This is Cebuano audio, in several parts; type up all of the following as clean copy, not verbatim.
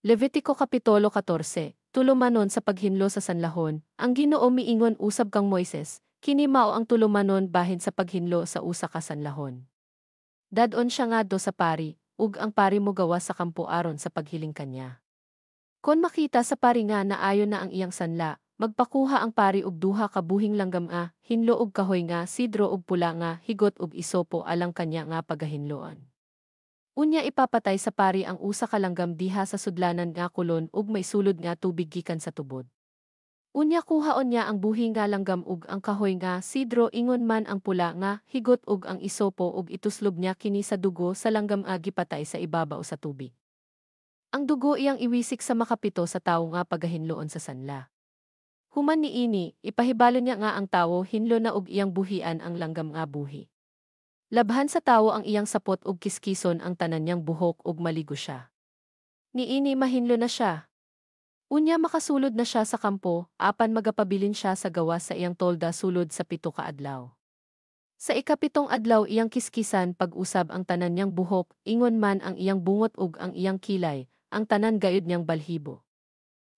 Levitiko Kapitulo 14, Tulumanon sa paghinlo sa sanlahon. Ang Ginoo miingon usab kang Moises, kini mao ang tulumanon bahin sa paghinlo sa usa ka sanlahon. Dad-on siya ngadto sa pari, ug ang pari mogawas sa kampo aron sa paghiling kanya. Kon makita sa pari nga naayo na ang iyang sanla, magpakuha ang pari og duha ka buhing langgam nga hinlo og kahoy nga sidro ug pula nga higot ug isopo alang kanya nga pagahinloan. Unya ipapatay sa pari ang usa ka langgam diha sa sudlanan nga kolon ug maisulod nga tubig gikan sa tubod. Unya kuhaon niya ang buhi nga langgam ug ang kahoy nga sidro ingon man ang pula nga higot ug ang isopo ug ituslob niya kini sa dugo sa langgam nga gipatay sa ibabaw sa tubig. Ang dugo iyang iwisik sa makapito sa tawo nga pagahinloon sa sanla. Human niini, ipahibalo niya nga ang tawo hinlo na ug iyang buhian ang langgam nga buhi. Labhan sa tawo ang iyang sapot ug kiskison ang tanan niyang buhok ug maligo siya. Niini mahinlo na siya. Unya makasulod na siya sa kampo, apan magapabilin siya sa gawas sa iyang tolda sulod sa 7 ka adlaw. Sa ikapitong adlaw iyang kiskisan pag-usab ang tanan niyang buhok, ingon man ang iyang bungot ug ang iyang kilay, ang tanan gayud niyang balhibo.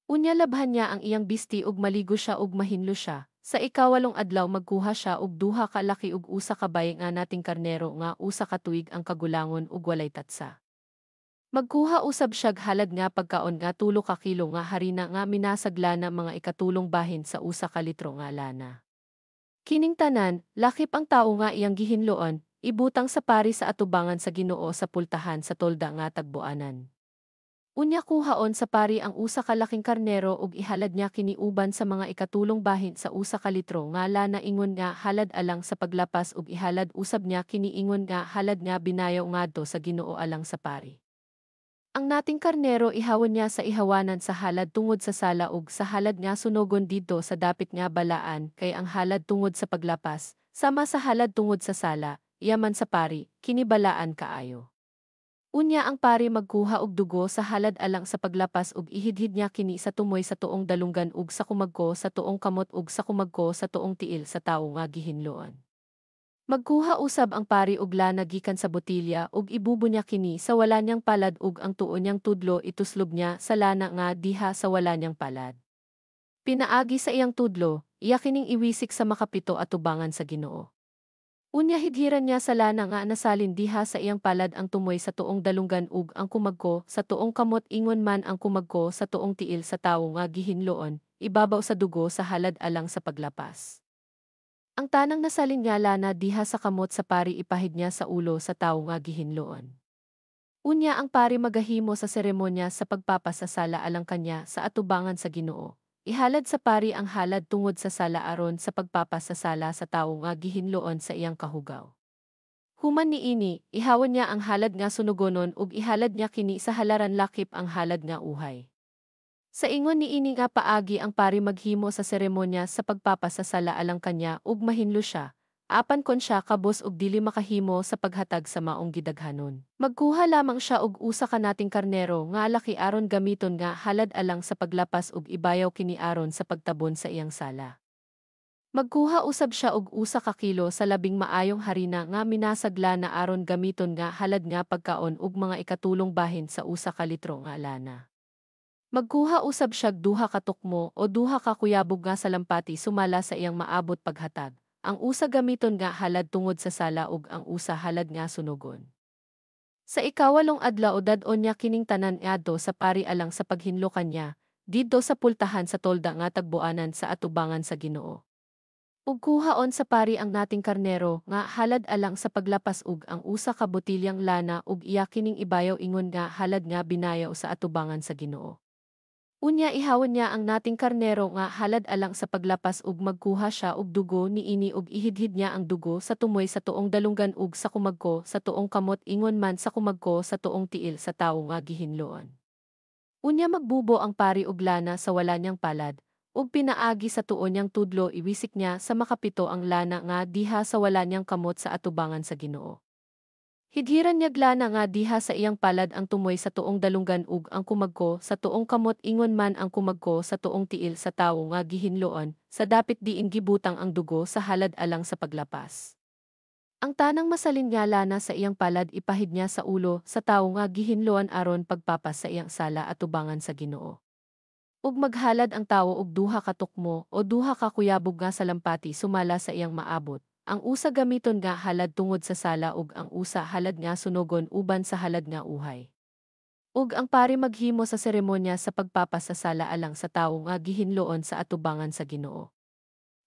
Unya labhan niya ang iyang bisti ug maligo siya ug mahinlo siya. Sa ikawalong adlaw magkuha siya og duha ka laki ug usa ka bayi nga nating karnero nga usa ka tuig ang kagulangon ug walay tatsa. Magkuha usab siyag halad nga pagkaon nga 3 ka kilo nga harina nga minasag lana mga ikatulong bahin sa usa ka litro nga lana. Kining tanan, lakip ang tawo nga iyang gihinloon, ibutang sa pari sa atubangan sa Ginoo sa pultahan sa tolda nga tagbuanan. Unya kuhaon sa pari ang usa ka laking karnero ug ihalad niya kini uban sa mga ikatulong bahin sa usa ka litro nga lana ingon nga halad alang sa paglapas ug ihalad usab niya kini ingon nga halad nga binayaw ngadto sa Ginoo alang sa pari. Ang nating karnero ihawon niya sa ihawanan sa halad tungod sa sala ug sa halad nga sunogon didto sa dapit nga balaan kay ang halad tungod sa paglapas, sama sa halad tungod sa sala, iya man sa pari, kini balaan kaayo. Unya ang pari magkuha og dugo sa halad alang sa paglapas ug ihidhid niya kini sa tumoy sa tuong dalunggan ug sa kumagko sa tuong kamot ug sa kumagko sa tuong tiil sa tawo nga gihinloan. Magkuha usab ang pari og lana gikan sa botilya ug ibubo niya kini sa wala niyang palad ug ang tuo niyang tudlo ituslob niya sa lana nga diha sa wala niyang palad. Pinaagi sa iyang tudlo, iya kining iwisik sa makapito atubangan sa Ginoo. Unya hidhiran niya sa lana nga nasalin diha sa iyang palad ang tumoy sa tuong dalunggan ug ang kumagko sa tuong kamot ingon man ang kumagko sa tuong tiil sa tawo nga gihinloon, ibabaw sa dugo sa halad alang sa paglapas. Ang tanang nasalin nga lana diha sa kamot sa pari ipahid niya sa ulo sa tawo nga gihinloon. Unya ang pari magahimo sa seremonya sa pagpapasasala alang kanya sa atubangan sa Ginoo. Ihalad sa pari ang halad tungod sa sala aron sa pagpapasasala sa tawo nga gihinloon sa iyang kahugaw. Human niini, ihawon niya ang halad nga sunugonon ug ihalad niya kini sa halaran lakip ang halad nga uhay. Sa ingon niini nga paagi ang pari maghimo sa seremonya sa pagpapasasala alang kanya ug mahinlo siya, apan kon siya kabos ug dili makahimo sa paghatag sa maong gidaghanon. Magkuha lamang siya og usa ka nating karnero nga laki aron gamiton nga halad alang sa paglapas ug ibayaw kini aron sa pagtabon sa iyang sala. Magkuha usab siya og usa ka kilo sa labing maayong harina nga minasagla na aron gamiton nga halad nga pagkaon ug mga ikatulong bahin sa usa ka litro nga lana. Magkuha usab siyag duha ka tukmo o duha ka kuyabog nga salampati sumala sa iyang maabot paghatag. Ang usa gamiton nga halad tungod sa sala ug ang usa halad nga sunogon. Sa ikawalong adlaw dad-on niya kining tanan ngadto sa pari alang sa paghinlo kanya, didto sa pultahan sa tolda nga tagbuanan sa atubangan sa Ginoo. Ug kuhaon sa pari ang nating karnero nga halad alang sa paglapas ug ang usa ka botilyang lana ug iya kining ibayaw ingon nga halad nga binayaw sa atubangan sa Ginoo. Unya ihawon niya ang nating karnero nga halad alang sa paglapas ug magkuha siya og dugo niini ug ihidhid niya ang dugo sa tumoy sa tuong dalunggan ug sa kumagko sa tuong kamot ingon man sa kumagko sa tuong tiil sa tawo nga gihinloon. Unya magbubo ang pari og lana sa wala niyang palad, ug pinaagi sa tuo niyang tudlo iwisik niya sa makapito ang lana nga diha sa wala niyang kamot sa atubangan sa Ginoo. Hidhiran niya lana nga diha sa iyang palad ang tumoy sa tuong dalunggan ug ang kumagko sa tuong kamot ingon man ang kumagko sa tuong tiil sa tawo nga gihinloon, sa dapit diin gibutang ang dugo sa halad alang sa paglapas. Ang tanang masalin nga lana sa iyang palad ipahid niya sa ulo sa tawo nga gihinloan aron pagpapas sa iyang sala atubangan sa Ginoo. Ug maghalad ang tawo og duha ka tukmo o duha ka kuyabog nga salampati sumala sa iyang maabot, ang usa gamiton nga halad tungod sa sala ug ang usa halad nga sunogon uban sa halad nga uhay. Ug ang pari maghimo sa seremonya sa pagpapas sa sala alang sa tawo nga gihinloon sa atubangan sa Ginoo.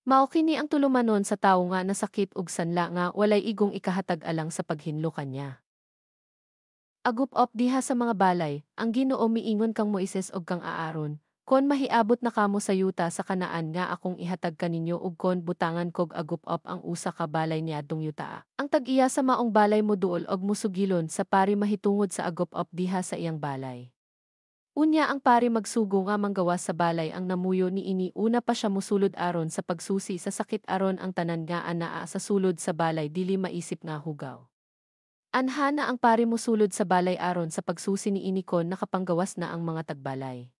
Mao kini ang tulumanon sa tawo nga nasakit og sanla nga walay igong ikahatag alang sa paghinlo kanya. Agup-op diha sa mga balay. Ang Ginoo miingon kang Moises ug kang Aaron, "Kon mahiabot na kamo sa yuta sa Kanaan nga akong ihatag kaninyo ug kon butangan kog agup-op ang usa ka balay niadtong yutaa, ang tag-iya sa maong balay moduol og mosugilon sa pari mahitungod sa agup-op diha sa iyang balay. Unya ang pari magsugo nga manggawas sa balay ang namuyo niini una pa siya mosulod aron sa pagsusi sa sakit aron ang tanan nga anaa sa sulod sa balay dili maisip nga hugaw. Anha na ang pari mosulod sa balay aron sa pagsusi niini kon nakapanggawas na ang mga tagbalay.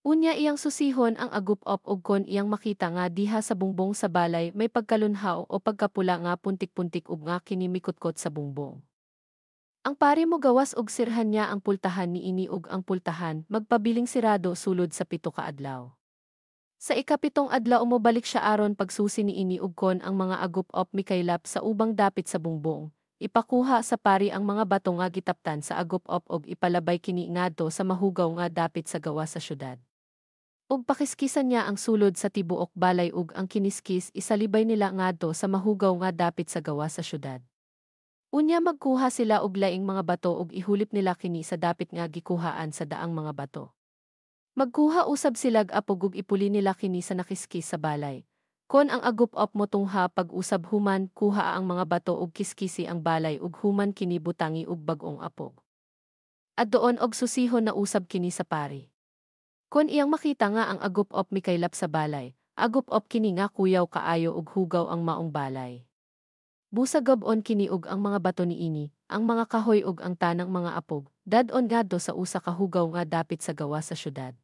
Unya iyang susihon ang agup-op ug kon iyang makita nga diha sa bungbong sa balay may pagkalunhaw o pagkapula nga puntik-puntik ug nga kini mikutkot sa bungbong. Ang pari mogawas og sirhan niya ang pultahan niini ug ang pultahan magpabiling sirado sulod sa 7 ka adlaw. Sa ikapitong adlaw mobalik siya aron pagsusi niini ug kon ang mga agup-op mikaylap sa ubang dapit sa bungbong, ipakuha sa pari ang mga bato nga gitaptan sa agup-op ug ipalabay kini ngadto sa mahugaw nga dapit sa gawas sa syudad. Ug pakiskisan niya ang sulod sa tibuok balay ug ang kiniskis isalibay nila ngadto sa mahugaw nga dapit sa gawas sa syudad. Unya magkuha sila og laing mga bato ug ihulip nila kini sa dapit nga gikuhaan sa daang mga bato. Magkuha usab silag apog ug ipuli nila kini sa nakiskis sa balay. Kon ang agup-op motungha pag-usab human, kuha ang mga bato ug kiskisi ang balay ug human kini butangi og bag-ong apog. Adtoon og susihon na usab kini sa pari. Kon iyang makita nga ang agup-op mikaylap sa balay, agup-op kini nga kuyaw kaayo ug hugaw ang maong balay. Busagab-on kini ug ang mga bato niini, ang mga kahoy ug ang tanang mga apog, dad-on ngadto sa usa ka hugaw nga dapit sa gawas sa syudad.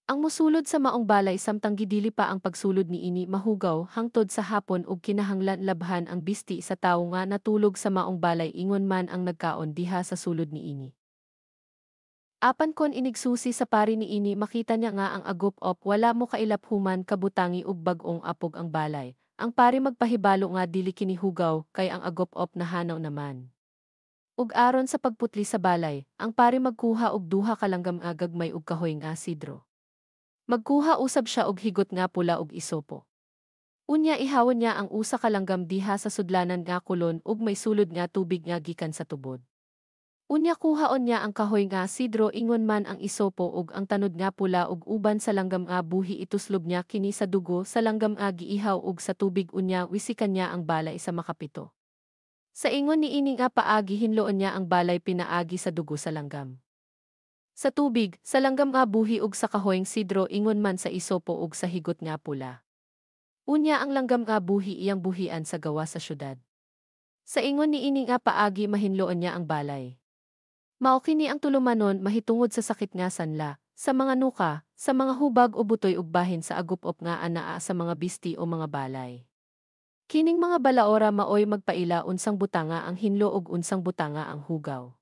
Ang mosulod sa maong balay samtang gidili pa ang pagsulod niini mahugaw hangtod sa hapon ug kinahanglan labhan ang bisti sa tawo nga natulog sa maong balay ingon man ang nagkaon diha sa sulod niini. Apan kon inigsusi sa pari niini makita niya nga ang agup-op wala mokailap human kabutangi og bag-ong apog ang balay, ang pari magpahibalo nga dili kini hugaw kay ang agup-op nahanaw naman. Ug aron sa pagputli sa balay, ang pari magkuha og duha ka langgam nga gagmay ug kahoy nga sidro. Magkuha usab siya og higot nga pula ug isopo. Unya ihawon niya ang usa ka langgam diha sa sudlanan nga kolon ug may sulod nga tubig nga gikan sa tubod. Unya kuhaon niya ang kahoy nga sidro ingon man ang isopo ug ang tanod nga pula ug uban sa langgam nga buhi ituslob niya kini sa dugo sa langgam nga giihaw ug sa tubig unya wisikan niya ang balay sa makapito. Sa ingon niini nga paagi hinloon niya ang balay pinaagi sa dugo sa langgam, sa tubig, sa langgam nga buhi ug sa kahoyng sidro ingon man sa isopo ug sa higot nga pula. Unya ang langgam nga buhi iyang buhian sa gawas sa syudad. Sa ingon niini nga paagi mahinloon niya ang balay. Mao kini ang tulumanon mahitungod sa sakit nga sanla, sa mga nuka, sa mga hubag o butoy ug bahin sa agup-op nga anaa sa mga bisti o mga balay. Kining mga balaora maoy magpaila unsang butanga ang hinlo ug unsang butanga ang hugaw.